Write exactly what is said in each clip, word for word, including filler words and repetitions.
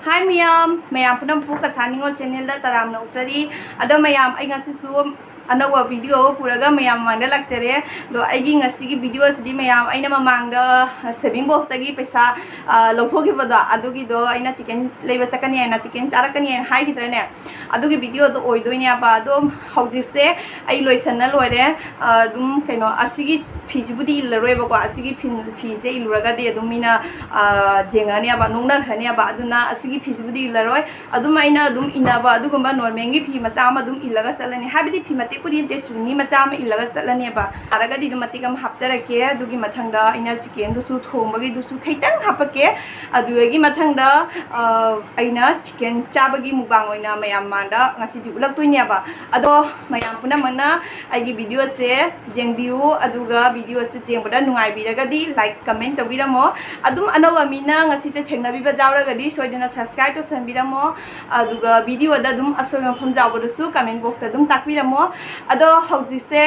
ꯍꯥꯏ ꯃꯌꯥꯝ, ꯃꯌꯥꯝ ꯄꯨꯝꯅꯃꯛꯄꯨ ꯀꯁꯥ ꯅꯤꯉꯣꯜ ꯆꯦꯅꯦꯜꯗ ꯇꯔꯥꯝꯅ ꯑꯣꯛꯆꯔꯤ꯫ ꯑꯗꯣ ꯃꯌꯥꯝ, ꯑꯩ ꯉꯁꯤꯁꯨ ꯑꯅꯧꯕ ꯚꯤꯗꯤꯑꯣ ꯑꯃ ꯄꯨꯔꯒ ꯃꯌꯥꯝ ꯃꯃꯥꯡꯗ ꯂꯥꯛꯆꯔꯦ꯫ ꯑꯗꯣ ꯑꯩꯒꯤ ꯉꯁꯤꯒꯤ ꯚꯤꯗꯤꯑꯣ ꯑꯁꯤꯗꯤ ꯃꯌꯥꯝ, ꯑꯩꯅ ꯃꯃꯥꯡꯗ ꯁꯦꯚꯤꯡ ꯕꯣꯛꯁꯇꯒꯤ ꯄꯩꯁꯥ, ꯑ, ꯂꯧꯊꯣꯛꯈꯤꯕꯗꯣ, ꯑꯗꯨꯒꯤꯗꯣ ꯑꯩꯅ ꯆꯤꯀꯟ ꯂꯩꯕ ꯆꯠꯀꯅꯤ ꯍꯥꯏꯅ, ꯆꯤꯀꯟ ꯆꯥꯔꯛꯀꯅꯤ ꯍꯥꯏꯅ ꯍꯥꯏꯈꯤꯗ꯭ꯔꯅꯦ? ꯑꯗꯨꯒꯤ ꯚꯤꯗꯤꯑꯣꯗꯣ ꯑꯣꯏꯗꯣꯏꯅꯦꯕ꯫ ꯑꯗꯣ ꯍꯧꯖꯤꯛꯁꯦ ꯑꯩ ꯂꯣꯏꯁꯟꯅ ꯂꯣꯏꯔꯦ꯫ ꯑ, ꯑꯗꯨꯝ ꯀꯩꯅꯣ, ꯑꯁꯤꯒꯤ ꯐꯤꯁꯤꯕꯨꯗꯤ ꯏꯜꯂꯔꯣꯏꯕꯀꯣ꯫ ꯑꯁꯤꯒꯤ ꯐꯤ, ꯐꯤꯁꯦ ꯏꯜꯂꯨꯔꯒꯗꯤ ꯑꯗꯨꯝ ꯃꯤꯅ, ꯑ, ꯌꯦꯡꯉꯅꯦꯕ, ꯅꯣꯛꯅꯈ꯭ꯔꯅꯦꯕ꯫ ꯑꯗꯨꯅ ꯑꯁꯤꯒꯤ ꯐꯤꯁꯤꯕꯨꯗꯤ ꯏꯜꯂꯔꯣꯏ꯫ ꯑꯗꯨꯝ ꯑꯩꯅ ꯑꯗꯨꯝ ꯏꯟꯅꯕ ꯑꯗꯨꯒꯨꯝꯕ ꯅꯣꯔꯃꯦꯜꯒꯤ ꯐꯤ ꯃꯆꯥ ꯑꯃ ꯑꯗꯨꯝ ꯏꯜꯂꯒ ꯆꯠꯂꯅꯤ꯫ ꯍꯥꯏꯕꯗꯤ ꯐꯤ ꯃꯇꯦꯛꯄꯨꯗꯤ ꯅꯠꯇꯦ, ꯆꯨꯅꯤ ꯃꯆꯥ ꯑꯃ ꯏꯜꯂꯒ ꯆꯠꯂꯅꯦꯕ꯫ ꯌꯥꯔꯒꯗꯤ ꯑꯗꯨꯝ ꯃꯇꯦꯛ ꯑꯃ ꯍꯥꯞꯆꯔꯛꯀꯦ꯫ ꯑꯗꯨꯒꯤ ꯃꯊꯪꯗ ꯑꯩꯅ ꯆꯤꯀꯦꯟꯗꯨꯁꯨ ꯊꯣꯡꯕꯒꯤꯗꯨꯁꯨ ꯈꯤꯇꯪ ꯍꯥꯞꯄꯛꯀꯦ꯫ ꯑꯗꯨꯗꯒꯤ ꯃꯊꯪꯗ, ꯑ, ꯑꯩꯅ ꯆꯤꯀꯦꯟ ꯆꯥꯕꯒꯤ ꯃꯨꯛꯕꯥꯡ ꯑꯣꯏꯅ ꯃꯌꯥꯝ ꯃꯥꯡꯗ ꯉꯁꯤꯗꯤ ꯎꯠꯂꯛꯇꯣꯏꯅꯦꯕ꯫ ꯑꯗꯣ ꯃꯌꯥꯝ ꯄꯨꯝꯅꯃꯛꯅ ꯑꯩꯒꯤ ꯚꯤꯗꯤꯑꯣꯁꯦ ꯌꯦꯡꯕꯤꯌꯨ, ꯑꯗꯨꯒ ꯚꯤꯗꯤꯑꯣꯁꯦ ꯌꯦꯡꯕꯗ ꯅꯨꯡꯉꯥꯏꯕꯤꯔꯒꯗꯤ ꯂꯥꯏꯛ, ꯀꯃꯦꯟ ꯇꯧꯕꯤꯔꯝꯃꯣ꯫ ꯑꯗꯨꯝ ꯑꯅꯧꯕ ꯃꯤꯅ ꯉꯁꯤꯗ ꯊꯦꯡꯅꯕꯤꯕ ꯌꯥꯎꯔꯒꯗꯤ ꯁꯣꯏꯗꯅ ꯁꯕꯁꯀ꯭ꯔꯥꯏꯕ ꯇꯧꯁꯟꯕꯤꯔꯝꯃꯣ꯫ ꯑꯗꯨꯒ ꯚꯤꯗꯤꯑꯣꯗ ꯑꯗꯨꯝ ꯑꯁꯣꯏꯕ ꯃꯐꯝ ꯌꯥꯎꯕꯗꯨꯁꯨ ꯀꯃꯦꯟ ꯕꯣꯛꯁꯇ ꯑꯗꯨꯝ ꯇꯥꯛꯄꯤꯔꯝꯃꯣ꯫ ꯑꯗꯣ ꯍꯧꯖꯤꯛꯁꯦ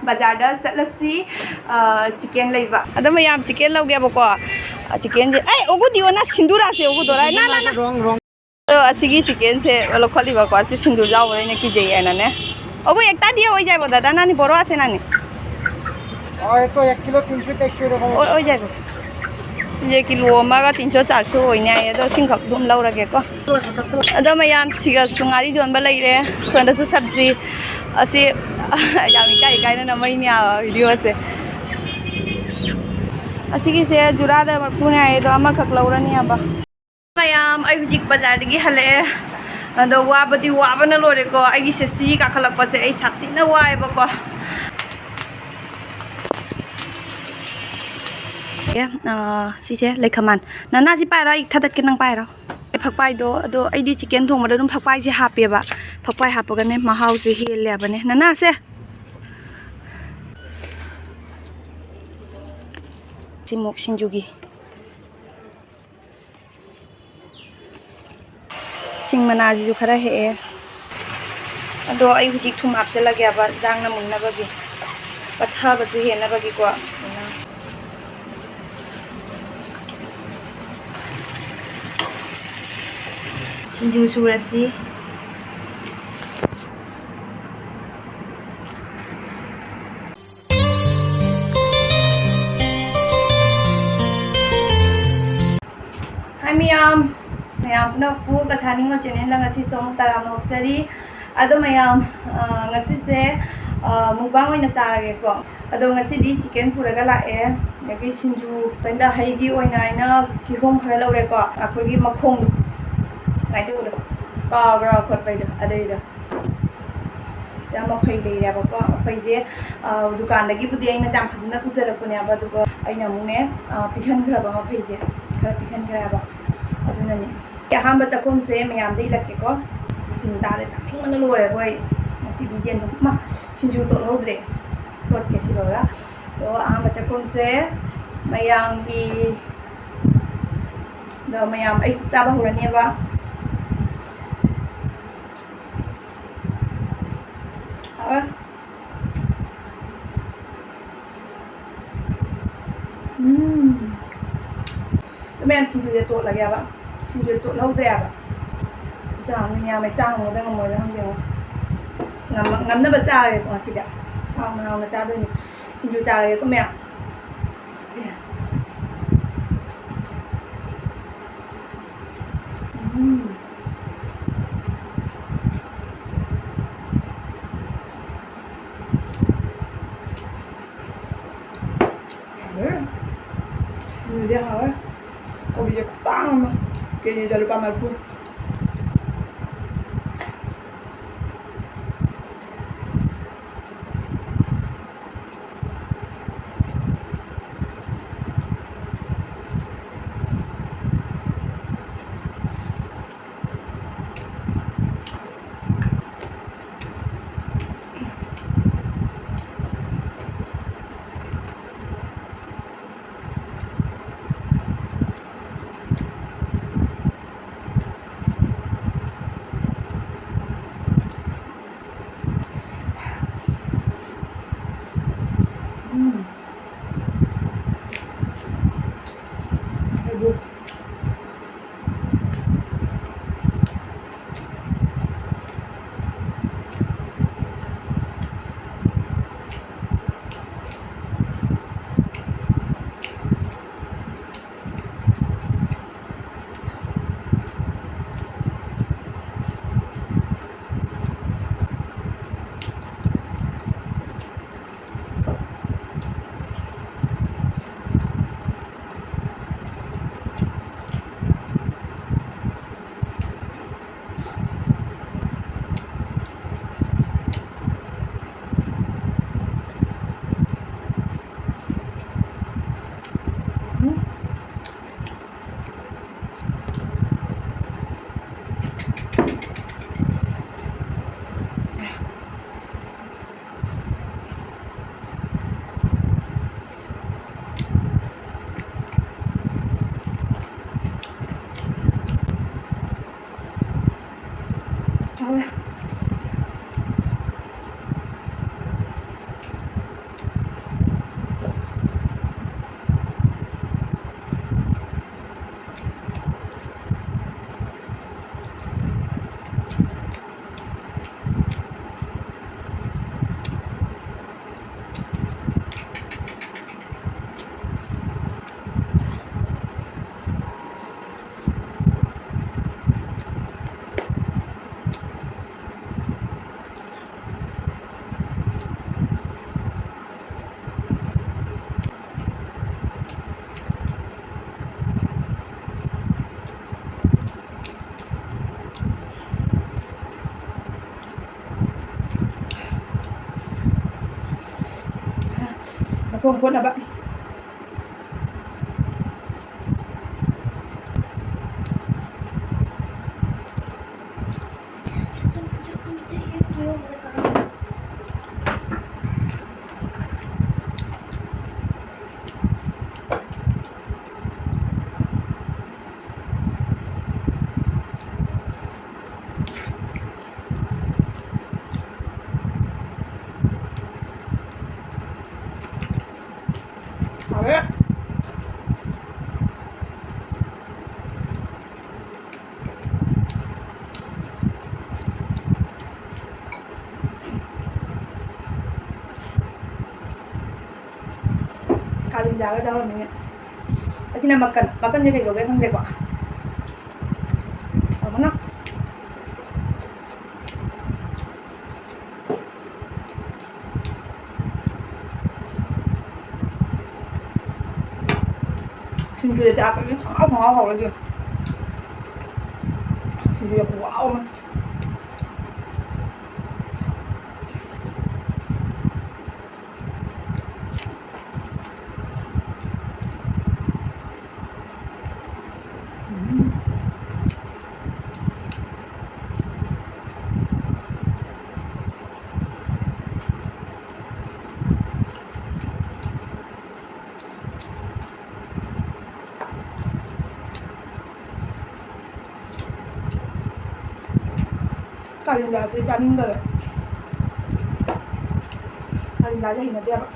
ꯕꯖꯥꯔꯗ ꯆꯠꯂꯁꯤ, ꯑ, ꯆꯤꯀꯦꯟ ꯂꯩꯕ꯫ ꯑꯗꯣ ꯃꯌꯥꯝ ꯆꯤꯀꯦꯟ ꯂꯧꯒꯦꯕꯀꯣ꯫ ꯑ, ꯆꯤꯀꯦꯟꯁꯦ, ꯑꯩ, ꯑꯣꯒꯨꯗꯤ ꯑꯣꯅ ꯁꯤꯟꯗꯨꯔꯥꯁꯦ, ꯑꯣꯒꯨꯗꯣꯔꯥ, ꯅ, ꯅ, ꯅ꯫ ꯑꯗꯣ ꯑꯁꯤꯒꯤ ꯆꯤꯀꯦꯟꯁꯦ ꯂꯧꯈꯠꯂꯤꯕꯀꯣ, ꯑꯁꯤ ꯁꯤꯡꯖꯨ ꯌꯥꯎꯕꯗ ꯑꯩꯅ ꯀꯤꯖꯩ ꯍꯥꯏꯅꯅꯦ꯫ ꯑꯣꯒꯨ, ꯌꯦꯛꯇꯥꯗꯤ ꯑꯣꯏꯖꯥꯏꯕꯣ, ꯗꯥꯗꯥ, ꯅꯥꯅꯤ, ꯕꯣꯔꯣ ꯑꯁꯦ, ꯅꯥꯅꯤ꯫ ꯍꯣꯏ, ꯇꯣ, ꯌꯦꯛ ꯀꯤꯂꯣ ꯇꯤꯟꯁꯨ ꯇꯦꯛꯁꯨ ꯔꯣ꯫ ꯑꯣꯏ, ꯑꯣꯏꯖꯥꯏꯕꯣ꯫ ꯁꯤꯁꯦ ꯀꯤꯂꯣ ꯑꯃꯒ ꯇꯤꯟꯁꯨ ꯆꯥꯔꯁꯨ ꯑꯣꯏꯅꯤ ꯍꯥꯏꯌꯦ, ꯑꯗꯣ ꯁꯤꯡꯈꯛ ꯑꯗꯨꯝ ꯂꯧꯔꯒꯦꯀꯣ꯫ ꯑꯗꯣ ꯃꯌꯥꯝ, ꯁꯤꯒꯁꯨ ꯉꯥꯔꯤ ꯌꯣꯟꯕ ꯂꯩꯔꯦ, ꯁꯣꯝꯗꯁꯨ ꯁꯕꯖꯤ꯫ ꯑꯁꯤ ꯌꯥꯝ ꯏꯀꯥꯏ ꯏꯀꯥꯏꯅ ꯅꯝꯃꯛꯏꯅꯦ ꯍꯥꯏꯕ ꯚꯤꯗꯤꯑꯣꯁꯦ꯫ ꯑꯁꯤꯒꯤꯁꯦ ꯖꯨꯔꯥꯗ ꯃꯔꯐꯨꯅꯦ ꯍꯥꯏꯌꯦ, ꯑꯗꯣ ꯑꯃꯈꯛ ꯂꯧꯔꯅꯤ ꯍꯥꯏꯕ꯫ ꯃꯌꯥꯝ, ꯑꯩ ꯍꯧꯖꯤꯛ ꯕꯖꯥꯔꯗꯒꯤ ꯍꯜꯂꯛꯑꯦ꯫ ꯑꯗꯣ ꯋꯥꯕꯗꯤ ꯋꯥꯕꯅ ꯂꯣꯏꯔꯦꯀꯣ꯫ ꯑꯩꯒꯤ ꯁꯦ ꯁꯤꯔꯤ ꯀꯥꯈꯠꯂꯛꯄꯁꯦ ꯑꯩ ꯁꯥꯊꯤꯅ ꯋꯥꯏꯑꯦꯕꯀꯣ꯫ ꯑꯦ, ꯑ, ꯁꯤꯁꯦ ꯂꯩꯈꯃꯥꯟ꯫ ꯅꯅꯥ, ꯁꯤ ꯄꯥꯏꯔꯣ, ꯑꯩ ꯊꯥꯗꯠꯀꯦ, ꯅꯪ ꯄꯥꯏꯔꯣ꯫ ꯐꯛꯄꯥꯏꯗꯣ, ꯑꯗꯣ ꯑꯩꯗꯤ ꯆꯤꯀꯦꯟ ꯊꯣꯡꯕꯗ ꯑꯗꯨꯝ ꯐꯛꯄꯥꯏꯁꯦ ꯍꯥꯞꯄꯦꯕ꯫ ꯐꯛꯄꯥꯏ ꯍꯥꯞꯄꯒꯅꯦ ꯃꯍꯥꯎꯁꯦ ꯍꯦꯜꯂꯦ ꯍꯥꯏꯕꯅꯦ꯫ ꯅꯅꯥꯁꯦ꯫ ꯁꯤꯃꯨꯛ ꯁꯤꯡꯖꯨꯒꯤ꯫ ꯁꯤꯡ ꯃꯅꯥꯁꯤꯁꯨ ꯈꯔ ꯍꯦꯛꯑꯦ꯫ ꯑꯗꯣ ꯑꯩ ꯍꯧꯖꯤꯛ ꯊꯨꯝ ꯍꯥꯞꯆꯤꯜꯂꯒꯦꯕ, ꯏꯟꯖꯥꯡꯅ ꯃꯨꯟꯅꯕꯒꯤ, ꯄꯠꯊꯕꯁꯨ ꯍꯦꯟꯅꯕꯒꯤꯀꯣ꯫ ꯑꯗꯨꯅ꯫ ꯁꯤꯡꯖꯨ ꯁꯨꯔꯁꯤ꯫ ꯍꯥꯏ ꯃꯌꯥꯝ, ꯃꯌꯥꯝ ꯄꯨꯝꯅꯃꯛꯄꯨ ꯀꯁꯥꯅꯤꯡꯉꯣ ꯆꯦꯅꯦꯜꯗ ꯉꯁꯤꯁꯨ ꯑꯃꯨꯛ ꯇꯔꯥꯝꯅ ꯑꯣꯛꯆꯔꯤ꯫ ꯑꯗꯣ ꯃꯌꯥꯝ, ꯑ, ꯉꯁꯤꯁꯦ, ꯑ, ꯃꯨꯛꯕꯥꯡ ꯑꯣꯏꯅ ꯆꯥꯔꯒꯦꯀꯣ꯫ ꯑꯗꯣ ꯉꯁꯤꯗꯤ ꯆꯤꯀꯦꯟ ꯄꯨꯔꯒ ꯂꯥꯛꯑꯦ꯫ ꯑꯗꯒꯤ ꯁꯤꯡꯖꯨ ꯀꯩꯝꯇ, ꯍꯩꯒꯤ ꯑꯣꯏꯅ ꯑꯩꯅ ꯀꯤꯍꯣꯝ ꯈꯔ ꯂꯧꯔꯦꯀꯣ꯫ ꯑꯩꯈꯣꯏꯒꯤ ꯃꯈꯣꯡꯗꯣ, ꯀꯃꯥꯏꯅ ꯇꯧꯕꯗꯣ, ꯀꯥꯎꯈ꯭ꯔ ꯈꯣꯠꯄꯩꯗꯣ ꯑꯗꯩꯗꯣ꯫ ꯁꯤꯗ ꯃꯐꯩ ꯂꯩꯔꯦꯕꯀꯣ꯫ ꯃꯐꯩꯁꯦ, ꯑ, ꯗꯨꯀꯥꯟꯗꯒꯤꯕꯨꯗꯤ ꯑꯩꯅ ꯌꯥꯝ ꯐꯖꯅ ꯄꯨꯖꯔꯛꯄꯅꯦꯕ, ꯑꯗꯨꯒ ꯑꯩꯅ ꯑꯃꯨꯛꯅꯦ, ꯑ, ꯄꯤꯛꯍꯟꯈ꯭ꯔꯕ ꯃꯐꯩꯁꯦ, ꯈꯔ ꯄꯤꯛꯍꯟꯈ꯭ꯔꯦꯕ꯫ ꯑꯗꯨꯅꯅꯦ꯫ ꯑꯍꯥꯟꯕ ꯆꯥꯛꯈꯨꯝꯁꯦ ꯃꯌꯥꯝꯗ ꯏꯜꯂꯛꯀꯦꯀꯣ꯫ ꯇꯤꯟ ꯇꯥꯔꯦ, ꯆꯥꯅꯤꯡꯕꯅ ꯂꯣꯏꯔꯦ ꯑꯩꯈꯣꯏ꯫ ꯉꯁꯤꯗꯤ ꯌꯦꯟ ꯊꯣꯡꯕ, ꯃꯥ, ꯁꯤꯡꯖꯨ ꯇꯣꯠꯍꯧꯗ꯭ꯔꯦ꯫ ꯇꯣꯠꯀꯦ ꯁꯤ ꯂꯣꯏꯔꯒ꯫ ꯑꯗꯣ ꯑꯍꯥꯟꯕ ꯆꯥꯛꯈꯨꯝꯁꯦ ꯃꯌꯥꯝꯒꯤ, ꯑꯗꯣ ꯃꯌꯥꯝ ꯑꯩꯁꯨ ꯆꯥꯕ ꯍꯧꯔꯅꯦꯕ꯫ ꯍꯥꯎꯋꯦ꯫ ꯎꯝ꯫ ꯃꯌꯥꯝ ꯁꯤꯡꯖꯨꯁꯦ ꯇꯣꯠꯂꯒꯦꯕ꯫ ꯁꯤꯡꯖꯨ ꯇꯣꯠꯍꯧꯗ꯭ꯔꯦꯕ꯫ ꯆꯥꯡ ꯃꯌꯥꯝ ꯃꯩ ꯆꯥꯡ ꯑꯃꯗ ꯉꯝꯃꯣꯏꯗ ꯈꯪꯗꯦꯉꯣ꯫ ꯉꯝ-, ꯉꯝꯅꯕ ꯆꯥꯔꯒꯦꯀꯣ ꯉꯁꯤꯗꯤ꯫ ꯍꯥꯎꯅ ꯍꯥꯎꯅ ꯆꯥꯗꯣꯏꯅꯤ꯫ ꯁꯤꯡꯖꯨ ꯆꯥꯔꯒꯦꯀꯣ ꯃꯌꯥꯝ꯫ ꯁꯦ꯫ ꯎꯝ꯫ ꯍꯥꯎꯋꯦ꯫ ꯁꯤꯡꯖꯨꯁꯦ ꯍꯥꯎꯋꯦ꯫ ꯀꯣꯕꯤꯁꯦ ꯈꯨꯇꯥꯡ ꯑꯃ꯫ ꯀꯦꯖꯤꯗ ꯂꯨꯄꯥ ꯃꯔꯤꯐꯨ꯫ ꯃꯈꯣꯡ ꯈꯣꯠꯅꯕ꯫ ꯍꯥꯎꯔꯦ꯫ ꯀꯥꯂꯦꯟꯗꯥꯒ ꯌꯥꯎꯔꯝꯃꯤꯅꯦ꯫ ꯑꯁꯤꯅ ꯃꯀꯟ, ꯃꯀꯟꯁꯦ ꯀꯩ ꯀꯧꯒꯦ ꯈꯪꯗꯦꯀꯣ꯫ ꯍꯥꯎꯕꯅ꯫ ꯁꯤꯡꯖꯨꯗ ꯆꯥꯕꯗꯤ ꯈꯪꯍꯥꯎ ꯈꯪꯍꯥꯎ ꯍꯥꯎꯔꯣꯏꯁꯦ꯫ ꯁꯤꯡꯖꯨ ꯈꯨꯍꯥꯎ ꯑꯃ꯫ ꯀꯥꯂꯦꯟꯗꯥꯁꯦ ꯆꯥꯅꯤꯡꯗꯔꯦ꯫ ꯀꯥꯂꯦꯟꯗꯥꯁꯦ ꯍꯩꯅꯗꯦꯕ꯫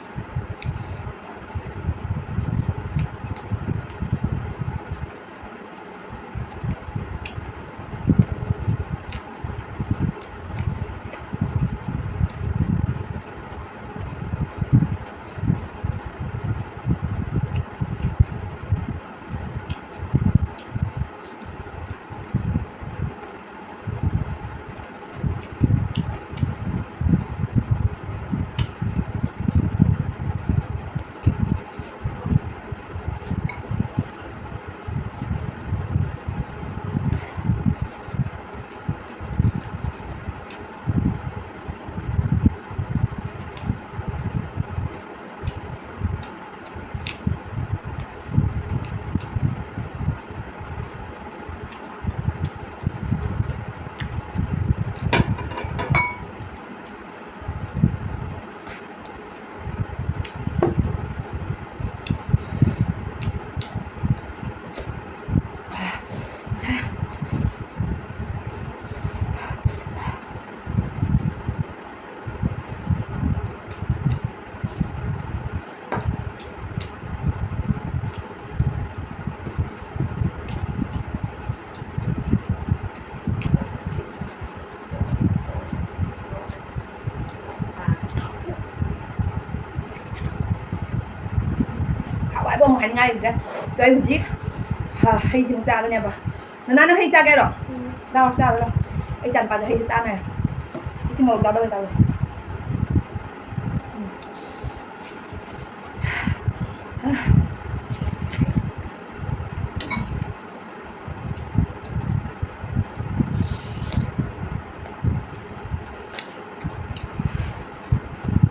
ꯍꯋꯥꯏꯕꯨ ꯑꯃꯨꯛ ꯍꯥꯏꯅꯤꯡꯉꯥꯏ ꯂꯩꯇ꯭ꯔꯦ꯫ ꯑꯗꯣ ꯑꯩ ꯍꯧꯖꯤꯛ, ꯍ, ꯍꯩꯁꯤꯃꯨꯛ ꯆꯥꯒꯅꯦꯕ꯫ ꯅꯅꯥ, ꯅꯪ ꯍꯩ ꯆꯥꯒꯦ ꯍꯥꯏꯔꯣ? ꯎꯝ꯫ ꯂꯥꯛꯑꯣ, ꯆꯥꯔꯣ, ꯂꯥꯛꯑꯣ꯫ ꯑꯩ ꯏꯆꯥꯅꯨꯄꯥꯗꯣ ꯍꯩ ꯆꯥꯅ ꯏꯁꯤꯡ ꯃꯣꯔꯣꯛ ꯆꯥꯗꯕ ꯆꯥꯔꯣ꯫ ꯎꯝ꯫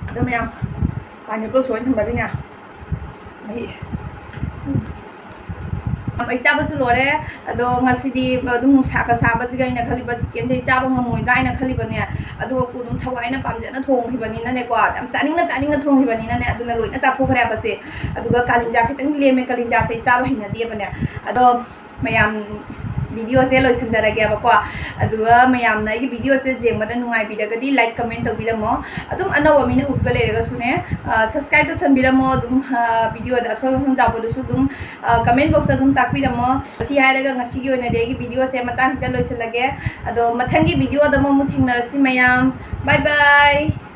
ꯑꯗꯣ ꯃꯌꯥꯝ, pineapple ꯁꯣꯏꯅ ꯊꯝꯕꯒꯤꯅꯦ, ꯃꯍꯤ꯫ ꯎꯝ꯫ ꯑꯩ ꯆꯥꯕꯁꯨ ꯂꯣꯏꯔꯦ꯫ ꯑꯗꯣ ꯉꯁꯤꯗꯤ ꯑꯗꯨꯝ ꯅꯨꯡꯁꯥꯒ ꯁꯥꯕꯁꯤꯒ ꯑꯩꯅ ꯈꯜꯂꯤꯕ chickenꯗꯣ ꯑꯩ ꯆꯥꯕ ꯉꯝꯃꯣꯏꯗ꯭ꯔꯥ ꯍꯥꯏꯅ ꯈꯜꯂꯤꯕꯅꯦ꯫ ꯑꯗꯨꯒ ꯑꯗꯨꯝ ꯊꯋꯥꯏꯅ ꯄꯥꯝꯖꯅ ꯊꯣꯡꯈꯤꯕꯅꯤꯅꯅꯦꯀꯣ, ꯌꯥꯝ ꯆꯥꯅꯤꯡꯅ ꯆꯥꯅꯤꯡꯅ ꯊꯣꯡꯈꯤꯕꯅꯤꯅꯅꯦ, ꯑꯗꯨꯅ ꯂꯣꯏꯅ ꯆꯥꯊꯣꯛꯈ꯭ꯔꯦꯕꯁꯦ꯫ ꯑꯗꯨꯒ ꯀꯥꯂꯤꯟꯖꯥ ꯈꯤꯇꯪ ꯂꯦꯝꯃꯦ, ꯀꯥꯂꯤꯟꯖꯥꯁꯦ ꯑꯩ ꯆꯥꯕ ꯍꯩꯅꯗꯦꯕꯅꯦ꯫ ꯑꯗꯣ ꯃꯌꯥꯝ ꯚꯤꯗꯤꯑꯣꯁꯦ ꯂꯣꯏꯁꯤꯟꯖꯔꯒꯦꯕꯀꯣ꯫ ꯑꯗꯨꯒ ꯃꯌꯥꯝꯅ ꯑꯩꯒꯤ ꯚꯤꯗꯤꯑꯣꯁꯦ ꯌꯦꯡꯕꯗ ꯅꯨꯡꯉꯥꯏꯕꯤꯔꯒꯗꯤ like comment ꯇꯧꯕꯤꯔꯝꯃꯣ꯫ ꯑꯗꯨꯝ ꯑꯅꯧꯕ ꯃꯤꯅ ꯎꯠꯄ ꯂꯩꯔꯒꯁꯨꯅꯦ, subscribe ꯇꯧꯁꯟꯕꯤꯔꯝꯃꯣ꯫ ꯑꯗꯨꯝ ꯚꯤꯗꯤꯑꯣꯗ ꯑꯁꯣꯏ ꯑꯁꯣꯏ ꯌꯥꯎꯕꯗꯨꯁꯨ ꯑꯗꯨꯝ comment box ꯇ ꯑꯗꯨꯝ ꯇꯥꯛꯄꯤꯔꯝꯃꯣ꯫ ꯁꯤ ꯍꯥꯏꯔꯒ ꯉꯁꯤꯒꯤ ꯑꯣꯏꯅꯗꯤ ꯑꯩꯒꯤ ꯚꯤꯗꯤꯑꯣꯁꯦ ꯃꯇꯥꯡꯁꯤꯗ ꯂꯣꯏꯁꯤꯜꯂꯒꯦ꯫ ꯑꯗꯣ ꯃꯊꯪꯒꯤ ꯚꯤꯗꯤꯑꯣꯗ ꯑꯃꯨꯛ ꯊꯦꯡꯅꯔꯁꯤ ꯃꯌꯥꯝ꯫ Bye bye꯫